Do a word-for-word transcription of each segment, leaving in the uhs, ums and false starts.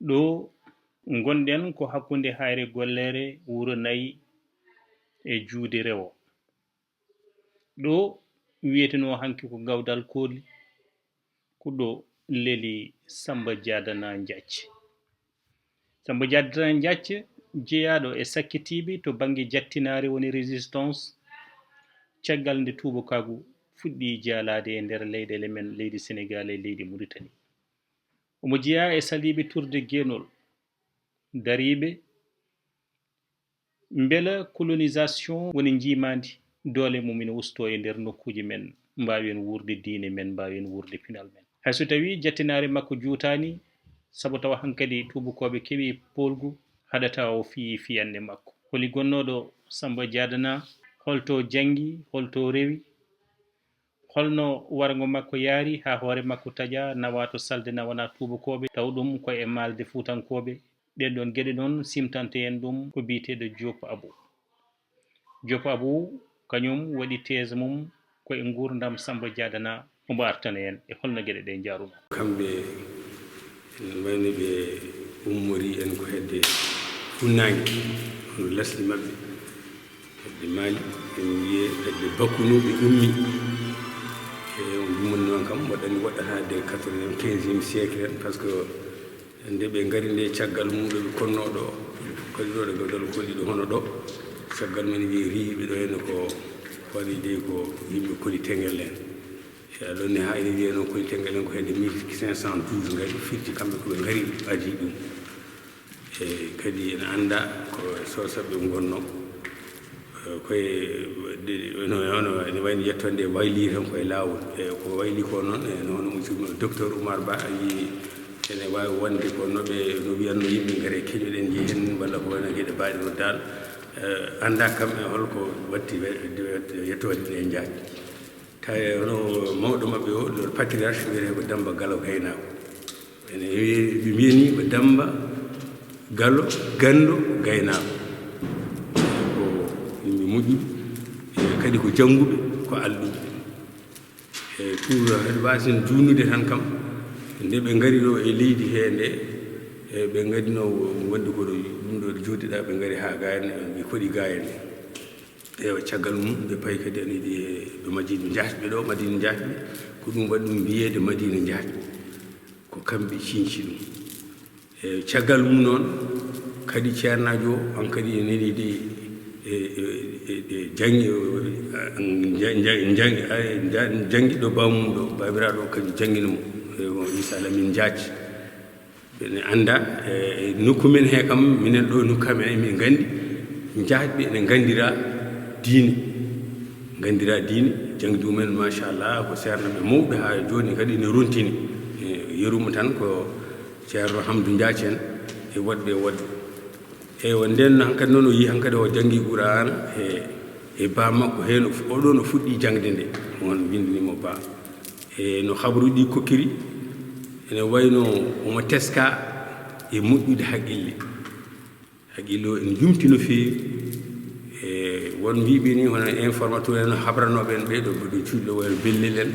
Ɗo ngonɗen ko hakkunde Hayre Gollere, Wuro Nayi e Juude Rewo. Ɗo wiyetenoo hanki ko Gawdal Kooli, ko ɗo leli Samba Jaadana Njaac. Samba Jaadana Njaac jeyaaɗo e sakkitiiɓe to bannge jattinaare, woni résistance, caggal nde tuubakaagu fuɗɗii jaalaade e nder leyɗeele men, leydi Senegaal e leydi Muritani. Omo jeyaa e saliiɓe turde geenol, dariiɓe mbela colonisation woni njiimaandi, doole mum ina ustoo e nder nokkuuji men, mbaawen wuurde diine men, mbaawen wuurde pinal men. Hay so tawii jattinaare makko juutaani, sabu tawa hankadi tuubakooɓe keɓii poolgu, haɗataa o fiyii fiyanɗe makko. Holi gonnooɗo Samba Jaadana? Holto janngi? Holto rewi? Holno warngo makko yaari haa hoore makko taƴa, nawa to salde, nawana tuubakooɓe, taw ɗum ko e maalde fuutankooɓe? Ɗeen ɗoon geɗe noon, simtante en ɗum ko biyeteeɗo Joop Abu. Joop Abu, kañum waɗi thèse mum ko e nguurndam Samba Jaadana. Omo artana en e holno geɗe ɗe njaarunoo. Kamɓe ene wayno ɓe ummori en ko hedde funnaange, hono lesdi maɓɓe, hedde Mali, en mbiye hedde Bakunu ɓe ummi. E on ɗum woni noon kam, waɗani woɗɗata de quatre-vingt-quinzième siècle en, par ce que nde ɓe ngari nde, caggal mum ɗo ɓe konnoo ɗo, kadi ɗo ɗe Gawdal Kooli ɗo hono ɗo, caggal mum ene wiye riihiiɓe ɗo henne ko waɗi de ko yimɓe Koli Tengel en. E ɗon ne haa ene wiyee noon Koli Tengel en ko hedde mille cinq cent douze ngari, firti kamɓe ko ɓe ngari adii ɗum. E kadi ene anndaa ko Sooseɓe ngonnoo. E, koye, no, no, ene wayno yettoode nde waylii tan koye laawol. E ko waylii ko noon, e noon, docteur Oumar Ba, a yii ene waawi wonde ko no ɓe, no wiyatnoo yimɓe, ngare keñoɗen, njehen, walla ko wayno geɗe baaɗe no daal. E, anndaa kam e holko watti we-, we-, yettoode nde Njaac. Tawi hono mawɗo maɓɓe o, le patriarche, wiyetee ko Demmba Galo Gaynaako. Ene wiye, ɓe mbiyanii ko Demmba Galo Ganndo Gaynaako. Ko yimɓe moƴƴuɓe, e kadi ko jannguɓe, ko alɗuɓe. E pour haɗi waasen juutnude tan kam, nde ɓe ngari ɗo e leydi hee nde, e ɓe ngadinoo wonde ko ɗo, ɗum ɗo jooɗiɗaa, ɓe ngari haa Gayane, ɓe koɗi Gayane. Ewa, caggal mum, ɓe payi kadi ene yiɗi e ɓe Madina Njaacɓe ɗo, Madina Njaacɓe, ko ɗum waɗi ɗum mbiyeede Madina Njaacɓe. Ko kamɓe ciñci ɗum. E caggal mum noon, kadi ceernaajo o, on kadi ene yiɗi e, e, e, e janngi-, ja-, ja-, janngi-, a, ja-, janngi ɗo baamum ɗo, baabiraaɗo o kadi janngini mo. E, o Issa Lamine Njaac. Ene anndaa, e, e nokku men he kam, minen ɗo nokku amen, emin nganndi, Njaacɓe ene nganndira diine. Nganndira diine, jangdi mumen, machallah, ko seernaaɓe mawɓe haa jooni kadi ene rontini. E, yeru mo tan ko Ceerno Hamdu Njaac en e woɗɓe e woɗɓe. Eywa, ndeen hankadi noon o yii hankadi o janngi Quraana e, e baa makko, heen o fu-, o ɗoon o fuɗɗii jaŋde nde, on winndini mo baa. E no habaruuji ɗi kokkiri, ene wayno omo teskaa e moƴƴude haqqille. Haqqille o ene yumti no feewi. E won mbiiɓe ni, hono informateur en, habranooɓe en ɓee ɗo, ɓe ɗo cuuɗi ɗo, wayno Bellel en,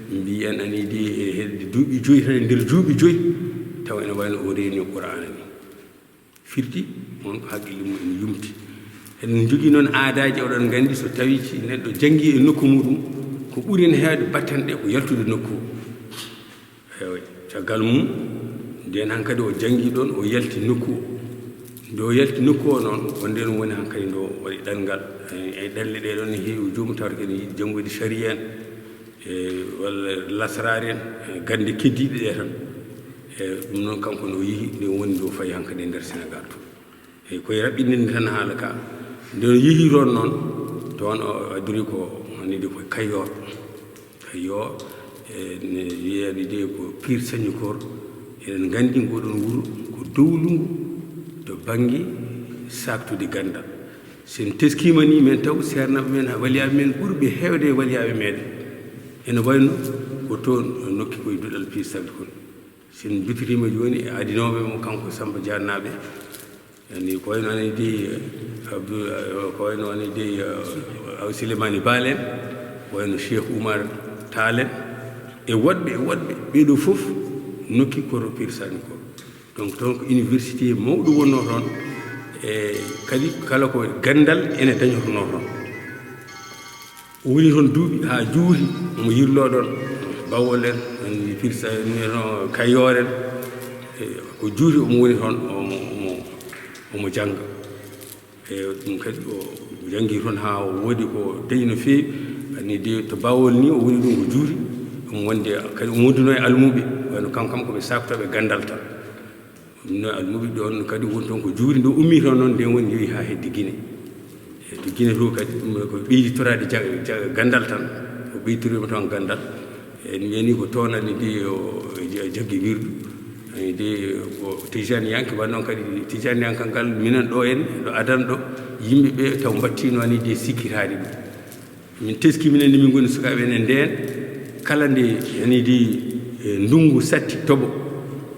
mbii en ene yiɗi e hedde duuɓi joyi tan, e nder duuɓi joyi, tawa ene wayno o reeni Quraana ni. Firti on ko haqqille mum ene yumti. Eɗen njogii noon aadaaji, oɗon nganndi, so tawii si neɗɗo janngii e nokku muɗum, ko ɓuri heen heewde battane ɗe ko yaltude nokku o. Ewa, caggal mum, ndeen hankadi o janngii ɗoon, o yalti nokku o. Nde o yalti nokku o noon, ko ndeen woni hankadi nde o waɗi ɗanngal. E, e ɗanle ɗee ɗoon ne heewi, joomum tawata ko ene yiɗi janngoyde sariya en. E, walla lasraare en, e, gannde keddiiɗe ɗee tan. E, ɗum noon, kanko no yehi, nde woni nde o fayi hankadi e nder Senegaal to. E, koye raɓɓininde tan haala ka. Nde o yehi toon noon, toon o addori ko, wonde ko Kayoor. Kayoor, e, ne wiyeede de ko Pire Sañikoor. Eɗen nganndi ngoo ɗoon wuro ko dowlungu to bannge saaktude ganndal. So en teskiima ni, men taw seernaaɓe men, waliyaaɓe men ɓurɓe heewde e waliyaaɓe meɗen. Ene wayno ko toon nokki ko e duɗal Pire Sañikoor. So en mbitiriima jooni e adinooɓe mo kanko Samba Jaanaaɓe, yani ko wayno ene de Abdou, ko wayno ene de, eh, Aw Silimani Baal en, ko wayno Cheikh Oumar Tall en, e woɗɓe, e woɗɓe, ɓee ɗoo fof nokki ko to Pire Sañikoor. Donc toon ko université mawɗo wonnoo toon, e kadi kala ko ganndal ene dañotonoo toon. O woni toon duuɓi haa juuti, omo yirloo ɗoon Bawol en, en Pirsa, no Kayoor en, e ko juuti omo woni toon, omo, omo, omo jannga. E ɗum kadi o janngi toon haa o woodi ko dañi no feewi. Ani de to Bawol ni o woni ɗum ko juuti, ɗum wonde kadi omo wonduno e almuɓe, wano kam kam ko ɓe saktooɓe ganndal tan. Ɗum no almuɓe ɗoon kadi woni toon ko juuti, nde o ummi toon noon, nden woni yehi haa hedde Gine. E to Gine to kadi ɗum ko ɓeydi toraade ja-, ja-, ganndal tan, o ɓeyditorima toon ganndal. En mbiyani ko toon ani de o jaggi wirdu. Ani de ko tijaniyanke, wa noon kadi tijaniyanke ngal minen ɗo en, ɗo adan ɗo, yimɓe ɓe taw mbattino ani de sikkitaade ɗum. Min teski minen nde min ngoni sukaaɓe enen ndeen, kala nde ani de, e, ndunngu satti toɓo,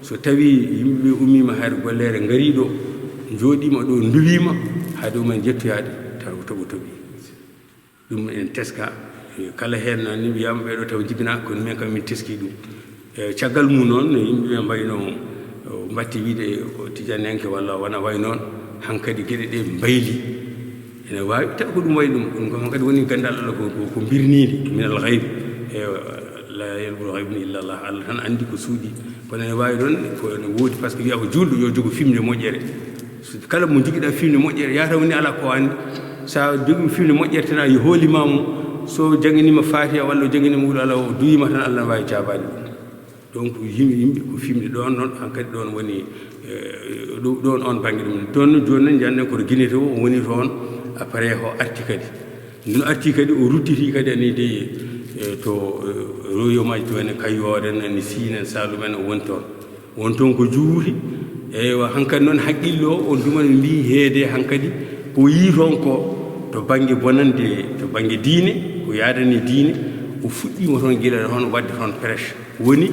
so tawii yimɓe ɓe ummiima hayre golleere ngarii ɗo, njooɗiima ɗo, nduwiima, haa dow men jettoyaade, tawa ko toɓo toɓi. Ɗum en teska, e, kala heen ni wiyaama ɓeeɗo taw njibinaa, kono min kam min teski ɗum. E, caggal mum noon, yimɓe ɓe mbayno, o, mbatti wiide ko tijaniyanke walla wona way noon, hankadi geɗe ɗe mbayli. Ene waawi taw ko ɗum wayi ɗum, ɗum ko hankadi woni ganndal Allah ko, ko, ko mbirniindi min al ghayb. E, la ya'lamul ghayba illa Allah, Allah tan anndi ko suuɗi. Kono ene waawi noon, ko ene woodi, par ce que wiya ko juulɗo yo jogo fimde moƴƴere. So kala mo jogiɗa fimde moƴƴere, yahata woni ala ko anndi. Sa jogi fimde moƴƴere tan, a yo hoolima mo, so janginiima Fatiha walla o janginiima wulu ala, o duwiima tan, Allah ne waawi jaabaade ɗum. Donc yim-, yimɓe ko fimde ɗoon noon, hankadi ɗoon woni, e, ɗo-, ɗoon on bannge ɗum. Toon no jooni noon, njannde koto Gine to, o woni toon après o arti kadi. Nde o arti kadi, o ruttiti kadi ani de, e, to, e, royaume aji to, ene Kayoor en, ani Siin en, Saalum en, o woni toon. Won toon ko juuti. Eywa, hankadi noon haqqille o, on duman mbi heede hankadi ko yii toon ko to bannge bonande, to bannge diine, ko yaadani diine, o fuɗɗiima toon gila hono waɗde toon prêche. Woni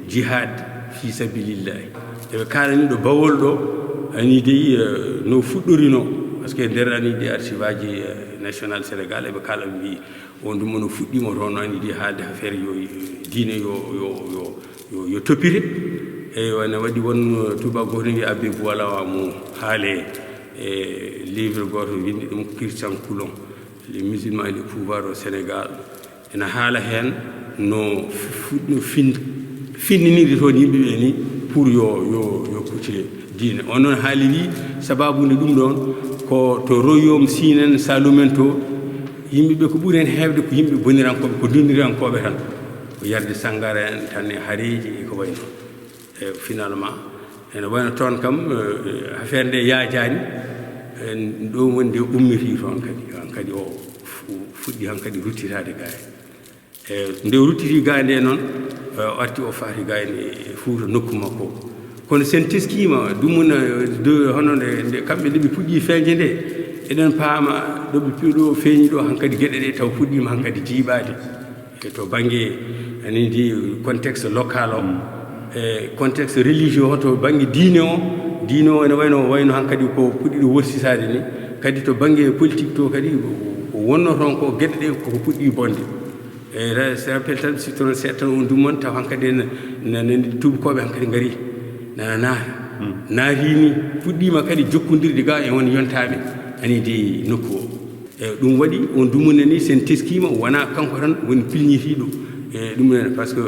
jihad fi sabilillahi. Eɓe kaalani ɗo Bawol ɗo, ani dey, eh, no fuɗɗorino, par ce que nder ani de archive aji, eh, national Sénégal, eɓe kaala mbi on ɗum no fuɗɗiima toon ani de haalde affaire yo, diine yo, yo, yo, yo, yo toppite. Eywa, ne waɗi won, eh, tubaak gooto wiya Abbé Bualawa mo haale e livre gooto winndi ɗum Christian Coulon, Les musulmans et le pouvoir au Sénégal. Ena haala heen no fu-, no fin-, finndinirde toon yimɓe ɓe ni pour yo, yo, yo kucce diine. On noon haali wi sababu nde ɗum ɗoon ko to royaume Siin en, Saalum en to, yimɓe ɓe ko ɓuri heen heewde ko yimɓe bonirankooɓe, ko dundirankooɓe tan. Ko yarde sanngara en tan e hareeji e ko wayi noon. E finalement, ene wayno toon kam, eh, affaire nde yaajaani, eh, ɗo woni nde ummiti toon kadi, han kadi o fu-, fuɗɗi han kadi ruttitaade gaay. E nde o ruttiti gaay nde noon, eh, o arti o faati gaay e Fuuta nokku makko. Kono sen teskiima, ɗum woni, eh, de, hono nde, nde kamɓe nde ɓe puɗɗi feeñde nde, eɗen paama ɗo ɓe puɗɗo feeñi ɗo, han kadi geɗe ɗe taw puɗɗiima han kadi jiiɓaade. E to bannge, ani ndi contexte local o, e contexte religieux o, to bannge diine o, diine o ene wayno, wayno hankadi ko puɗɗiɗo worsitaade ni, kadi to bannge politique to kadi ko wonno toon ko geɗe ɗe koko puɗɗi bonde. E ra-, je rappelle tan, si toon seeɗa tan on dumon taw hankadi en na, na, na tuubakooɓe hankadi ngari, nana naata. Naati ni, puɗɗiima kadi jokkondirde ga e won yontaaɓe, ani ndi nokku o. E ɗum waɗi on dumunna ni sen teskiima, wonaa kanko tan woni pilñitiiɗo. E ɗum en, par ce que,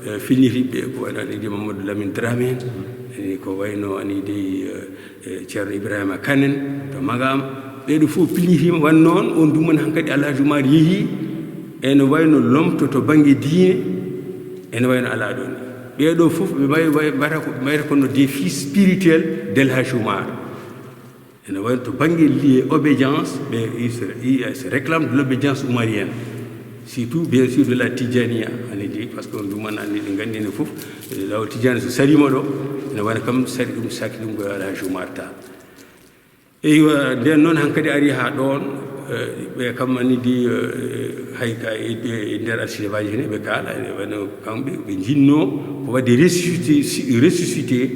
e, filñitiiɓe ko wayno aɗa yiɗi Mamadou Lamine Dramé en, e ko wayno ani dey, e, e, Ceerno Ibrahima Kane en to Magaama. Ɓeeɗo fof pilñitiima, wan noon on dumunna hankadi Alhaji Oumar yehi, ene wayno lomto to bannge diine, ene wayno alaa ɗoon. Ɓeeɗo fof ɓe mbayi-, mbayi-, mbayata ko, mbayata kono des fils spirituels d'El Hadji Oumar. Ene wayi to bannge lié obédience, ɓe, il se, il se réclame de l'obédience oumarienne, surtout bien sûr de la Tijaniya, ani di, par ce que on duman ani ɗi nganndi ene fof, eh, laawol Tijani so sariima ɗo, ene wayno kam sari ɗum, saki ɗum ko Alhaji Oumar Tall. Eywa, nden noon hankadi ari haa ɗoon, eh, ɓe kam ani di, eh, hay ka e, e, e nder archive aji hene ɓe kaala, ene wayno kamɓe ɓe njinnoo ko waɗde ressuscité, si-, ressuscité,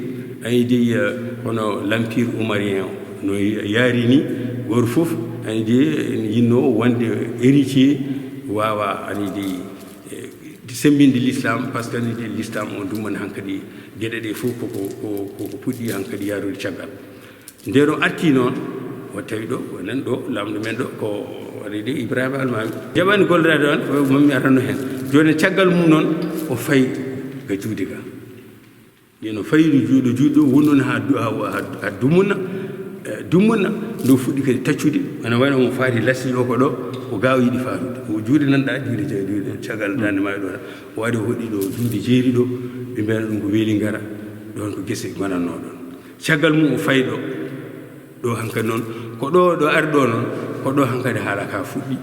ani di, eh, hono l'empire oumarien o. No yaari ni, gooto fof, ani de, ene yinnoo wonde héritier, waawa, ani de, e, de Semmbinde l'islam, par ce que ni de l'islam on ɗum woni hankadi geɗe ɗe fof koko koko puɗɗi hankadi yaarude caggal. Nde ɗo arti noon, o tawi ɗo onen ɗo lamɗo men ɗo ko waɗi de Ibrahima Almami jaɓani gollodaade on, o mammi arano heen. Jooni caggal mum noon o fayi ga juude ga. Ino fayi ɗo juuɗo juuɗo woni noon ha dummunna. Dummunna nde o fuɗɗi kadi taccude ene wayno omo faati lasli o ko ɗo o gaawa yiɗi faatude o juuɗe nanɗa juuɗe juuɗe caggal dande ma ɗo. O waɗi o hoɗi ɗo juuɗe jeeri ɗo ɓe mbiyata ɗum ko weeli ngara. Ɗon ko gese gonatno ɗon. Caggal mum o fayi ɗo. Ɗo hankadi noon ko ɗo ɗo ari ɗo noon ko ɗo hankadi haala ka fuɗɗi.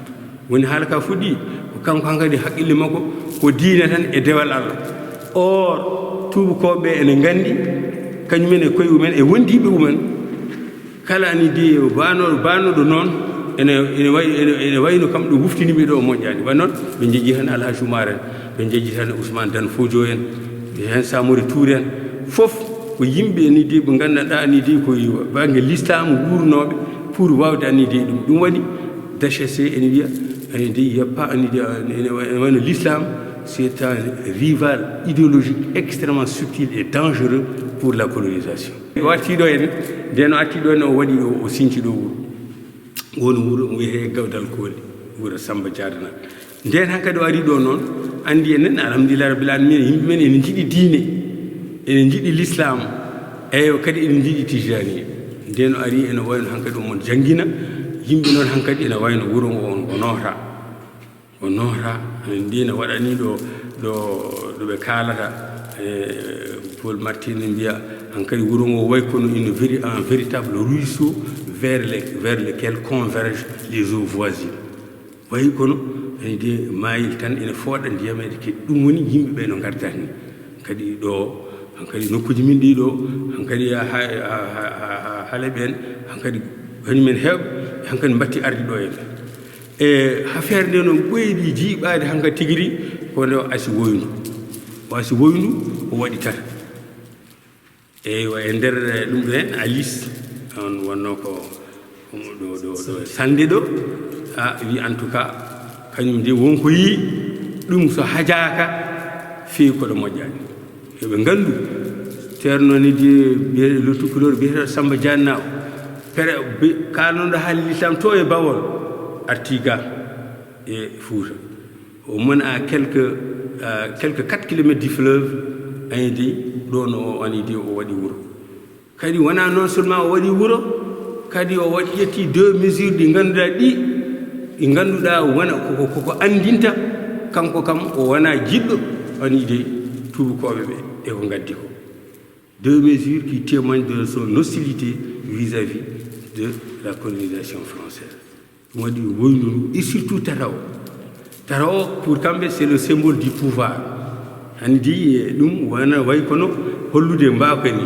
Woni haala ka fuɗɗi ko kanko hankadi haqqille makko ko diine tan e dewal Allah. Or tuubakooɓe ɓe ene nganndi kañumen e koye mumen e wondiiɓe mumen. Kala ani de baanooɗo baanooɗo noon ene ene way ene wayno kam ɗo wuftiniɓe ɗo moƴƴaani wa noon. Ɓe njeji heen alhaji umar en, ɓe njeji heen ousmane dan fodio en, heen samori tour en. Fof ko yimɓe ni de ɓe nganndanɗaa ni de ko bannge lislamu wuurnooɓe pour waawde ani de ɗum ɗum waɗi. Dachese ene wiya ani de yeppa ani de ene wayno l'islam c'est un rival idéologique extrêmement subtil et dangereux pour la colonisation. O arti ɗo en nde no arti ɗo en o waɗi o sinci ɗo wuro. Woni wuro wiyetee gawdal kooli wuro samba jadana. Nden hankadi o ari ɗo noon anndi enen alhamdulillah rabbil alamin yimɓe men ene njiɗi diine, ene njiɗi l'islam, eyyo kadi ene njiɗi tijaniya. Nden o ari ene wayno hankadi omon janngina yimɓe noon hankadi ene wayno wuro ngo on o noota. O noota ndi ne waɗani ɗo ɗo ɗo ɓe kaalata e paul martin ne mbiya hankadi wuro ngo way kono une véri un véritable ruisseau vers les vers lesquels convergent les eaux voisines. Wayi kono ene de maayel tan ene fooɗa ndiyameede kadi ɗum woni yimɓe ɓe no ngardata ni. Kadi ɗo hankadi nokkuuji min ɗi ɗo hankadi hale ɓen hankadi kañumen heewɓe hankadi mbatti arde ɗo en. E affaire nde noon ɓoyɗi jiiɓaade hankadi tigi ri ko nde o asi woyndu. O asi woyndu o waɗi tata. Eywa e nder ɗum ɗo heen alice on wonno ko ɗo ɗo ɗo sannde ɗo a wi en tout cas kañum de wonko yii ɗum so hajaaka feewi koɗo moƴƴaani. Eɓe nganndu ceerno ni de le tukulor biyeteɗo samba janna o pere kalnoɗo haali l'islam to e bawol arti ga e fouta. O moni à quelque à quelque quatre kilomètres du fleuve. Ani de ɗon o ani de o waɗi wuro. Kadi wona non seulement o waɗi wuro kadi o waɗi ƴetti deux mesures ɗi ngannduɗa ɗi ɗi ngannduɗa wona koko koko anndinta kanko kam o wona jiɗɗo ani de tuubakooɓe ɓe e ko ngaddi ko. Deux mesures qui témoignent de son hostilité vis-à-vis de la colonisation française. Ɗum waɗi woyndu ndu et surtout tata o tata o pour kamɓe c'est le symbole du pouvoir. Anndi e ɗum wona way kono hollude mbaka ni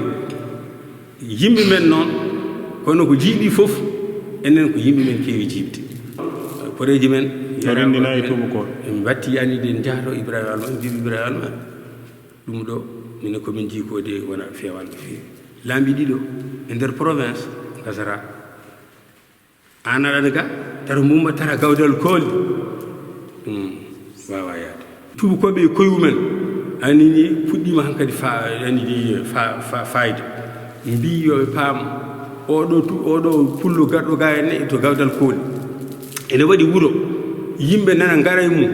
yimɓe men noon kono ko jiiɓi fof enen ko yimɓe men keewi jiiɓde. Koreeji men renndina e tuubakooɓe en mbatti anide en njahto ibrahima alma en mbiɓe ibrahima alma. Ɗum ɗo minen komin jiikode wona feewal no feewi laabi ɗiɗo e nder province gasata. An aɗa ga tara mumma tara gawdal kooli. Ɗum wawa yaade tuubakooɓe e koye mumen anini puɗɗima hankadi fa anidi fa fa fayde. Mbi yo ɓe paam oɗo tu oɗo pullo garɗo ga en ne to gawdal kooli. Ene waɗi wuro yimɓe nana ngara e mum.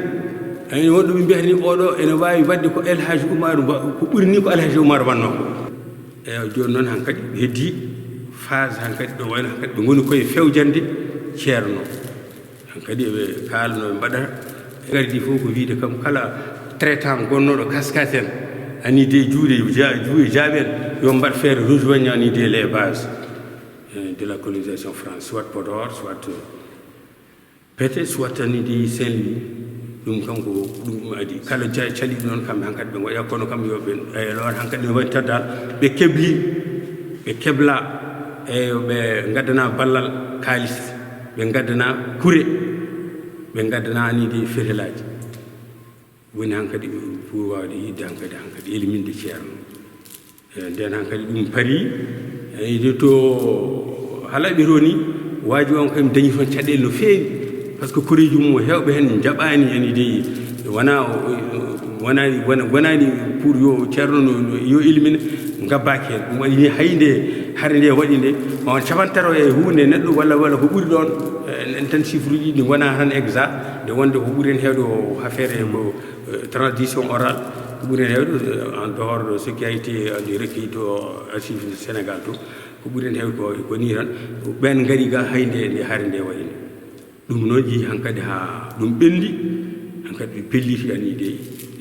Ani wonɗo ɓe mbiyata ni oɗo ene wawi wadde ko elhaji umaru ko ɓuri ni ko elhaji umaru wanno. Eyo jooni noon hankadi ɓe heddi phase hankadi ɗo wayno hankadi ɓe ngoni koye fewjande ceerno. Hankadi eɓe kaalano ɓe mbaɗata gardi fof ko wiide kam kala traitant gonnoɗo kaskas en ani de juuɗe juuɗe jaaɓe en yo mbaɗ feere rejoigne ani de les bases de la colonisation france soit podor soit pete soit ani de saint louis. Ɗum kam ko ɗum adi kala caliɗo noon kamɓe hankadi ɓe ngoƴa kono kam yo ɓe eyo ɗoon hankadi no waɗi taddal ɓe kebli ɓe kebla eyo ɓe ngaddana ballal kaalis ɓe ngaddana kure ɓe ngaddana ani de fetelaaji. Woni hankadi pour wawde yidde hankadi hankadi eliminde ceerno. Nden hankadi ɗum parii ede to halaɓe to ni waaji on kadi dañi toon caɗele no feewi. Par ce que koreeji mum o heewɓe heen jaɓaani en idei wona Wonani wona wonani pour yo ceerno no- no- yo ilmina. Ngabbaaki heen ɗum waɗi ni hay nde hare nde waɗi nde on capantaro e huunde neɗɗo walla walla ko ɓuri ɗoon. En tan chiffre uji ɗi ngona tan exact nde wonde ko ɓuri en heewde o affaire e ko transition orale. Ko ɓuri en heewde en dehors de ce qui a été recueilli to archive Sénégal to. Ko ɓuri en heewde ko ko ni tan ɓen ngari ga hay nde nde hare nde waɗi nde. Ɗum noon yehi hankadi haa ɗum ɓenndi. Hankadi ɓe pelliti ani de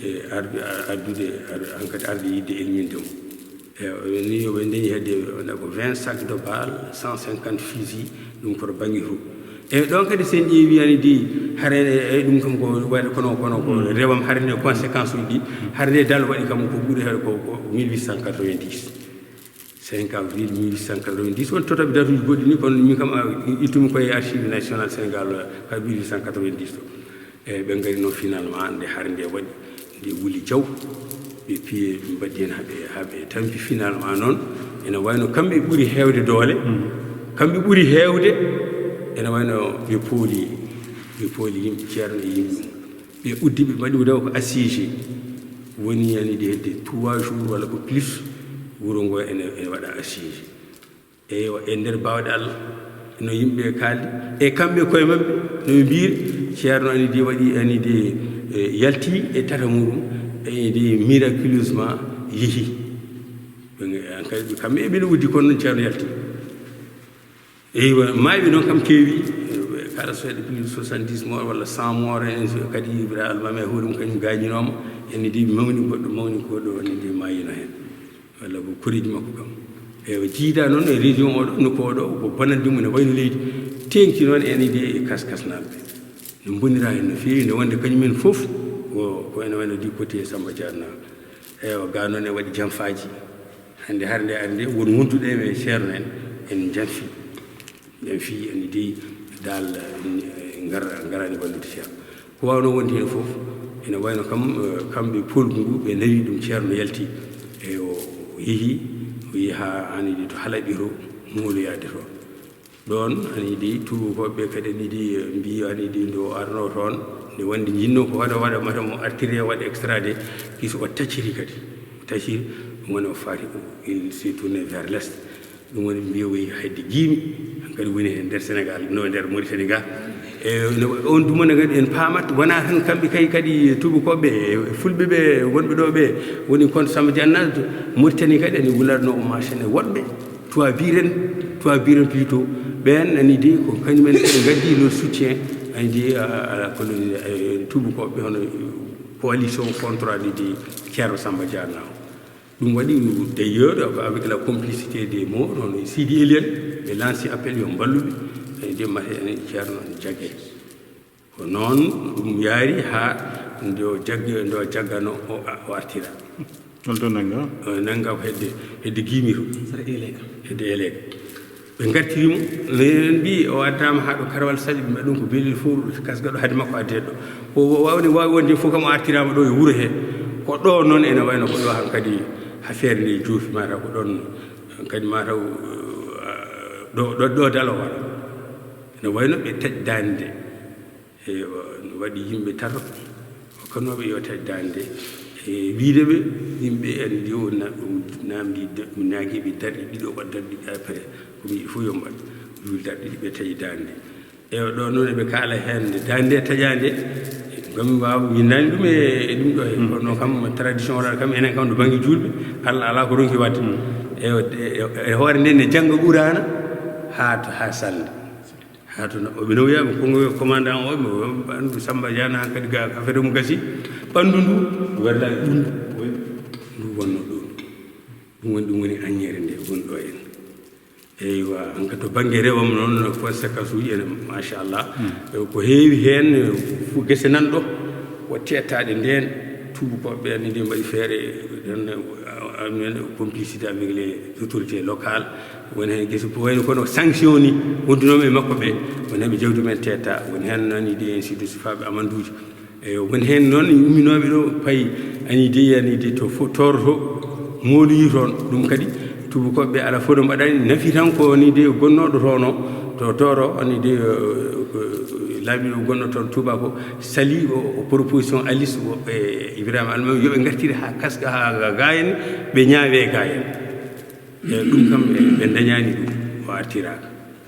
e arde addude hankadi arde yidde elminde mo. E ni yoɓe ndeñi hedde wona ko vingt sacs de balles, cent cinquante fusils. Ɗum koto bannge fof eyi ɗon kadi sen ƴeewi ani de hare e ɗum kam ko waɗa kono kono ko rewam hare nde conséquence uji ɗi hare nde dal waɗi kam ko ɓuri hare ko ko mille huit cent quatre-vingt-dix. Cinq avril mille huit cent quatre-vingt-dix won totaɓe datuji goɗɗi ni kono min kam ittumi koye archive national Sénégal ka mille huit cent quatre-vingt-dix to. Eyi ɓe ngari noon finalement nde hare nde waɗi nde wuli jaw. Ɓe piye ɓe mbaɗi heen haɓe haɓe tampi finalement noon ene wayno kamɓe ɓuri heewde doole. Kamɓe ɓuri heewde ene wayno ɓe pooli ɓe pooli yimɓe ceerno e yimɓe mum. Ɓe uddi ɓe mbaɗi wuro ko assiégé woni yani de hedde trois jours walla ko plus. Wuro ngo ene ene waɗa assiégé. Eywa e nder baawɗe Allah no yimɓe kaaldi e kamɓe koye maɓɓe no ɓe mbiyri ceerno ani de waɗi ani de yalti e tata muɗum. Ani de miraculeusement yehi. Ɓe an kadi kamɓe eɓe no uddi kono noon ceerno yalti. Eywa maayɓe noon kam keewi. Kala so waɗi plus de soixante-dix mort walla cent mort en kadi ibra almami e hoore mum kañum gaañinooma. Ene de mawni goɗɗo mawni goɗɗo woni de maayino heen walla ko koreeji makko kam. Eywa jiida noon e région oɗo nokku oɗo ko bonande mum ne wayno leydi. Teŋti noon ene de e kaskasnalɓe no mbonira heen no feewi nde wonde kañumen fof ko ene wayno du côté Samba Diarna. Eywa ga noon e waɗi janfaaji. Hannde hare nde ari nde won wonduɗo e ceerno en en janfi. Ɓen fii ene dey dal ngarani wallude ceerno. Ko waawno wonde heen fof ene wayno kam kamɓe polgu ngu ɓe nawi ɗum ceerno yalti. E o yehi o yehi haa anidi to halaɓi to mooloyaade toon. Ɗoon anidi tuubakooɓe kadi anidi mbii anidi nde o arno toon nde wonde njinnoo ko hoɗo waɗa mata mo artire waɗa extradé. Kisi o tacciri kadi o tacciri ɗum woni o faati il s'est tourné vers l'est. Ɗum woni mbiyowoyi hayde jiimi hankadi woni e nder Sénégal no e nder Mauritanie ga. E on dumana kadi en paamat wona tan kamɓe kay kadi tuubakooɓe e fulɓe ɓe wonɓe ɗo ɓe woni kon Samba Dianna. Mauritanie kadi ene wulatno o machin e woɗɓe toit biren toit biren plutôt. Ɓen ani de ko kañumen kadi gaddi le soutien ani de à la colonie tuubakooɓe hono coalition contre ani de Ceerno Samba Dianna o. Ɗum waɗi d'ailleurs avec la complicité des Maodo hono Sidi Eliel ɓe lanci appel yo mballuɓe. Ene de mate ene ceerno ene jagge. Ko noon ɗum yaari haa nde o jagge nde o jaggano o artira. Holto nanga? Nanga ko hedde hedde giimi to. Hedde elega. Ɓe ngartiri mo enen mbi o addama haa ɗo karawal saɗi ɓe mbaɗi ɗum ko belel fof kasga ɗo hade makko adde ɗo. O wawde wawi wonde fof kam o artirama ɗo e wuuro he. Ko ɗo noon ene wayno ko ɗo hankadi affaire nde joofi mataw ko ɗon kadi mataw ɗo ɗo ɗo dalo wala. Ene wayno ɓe taƴ dande. Eywa no waɗi yimɓe tato hokkanooɓe yo taƴ dande. E wiide ɓe yimɓe en ndi o ɗum namdi nagiɓe darɗe ɗiɗo waɗ darɗe ɗiɗi après komi yiɗi fof yo mbaɗ jul darɗe ɗiɗi ɓe taƴi dande. Eywa ɗo noon eɓe kaala heen nde dande taƴande. Ngam waaw winndani ɗum e ɗum ɗo he kono kam tradition waɗata kam enen kam to bannge julɓe. Allah alaa ko ronki waɗde. Eywa e hoore nde ne jannga qurana haa haa salde. Haa to oɓe nawyama ko commandant o ɓe ɓandu Samba Diana hankadi ga affaire mum gasi. Ɓandu ndu werla e ɓundu ndu wonno ɗo. Ɗum woni ɗum woni aññeere nde woni ɗo en. Eywa hankadi to bangge rewam noon conséquence uji ene machallah. Ko heewi heen fof gese nan ɗo. Watti ettaɗe nden tuubakooɓe ɓe anndi nde mbaɗi feere. Complicité avec les autorités locales. Woni heen gese ko wayno kono sanction ni wondunooma e makko ɓe woni heɓe jawdi men tetta woni heen nani de ainsi de suit faaɓe amanduuji. Eyi woni heen noon umminooɓe ɗo payi ani de ani de to toroto mooloyi toon. Ɗum kadi tuubakooɓe ɓe ala fof no mbaɗani nafi tan ko ni de gonnooɗo toon o to toro ani de laaɓiɗo gonno toon tuuba ko sali o proposition alis woɓɓe. Ibrahima Almami, yo ɓe ngartiri haa kaska, haa ga-, gaayen, ɓe ñaawe gaayen. E ɗum kam, ɓe, ɓe ndañaani ɗum, o artiraaka.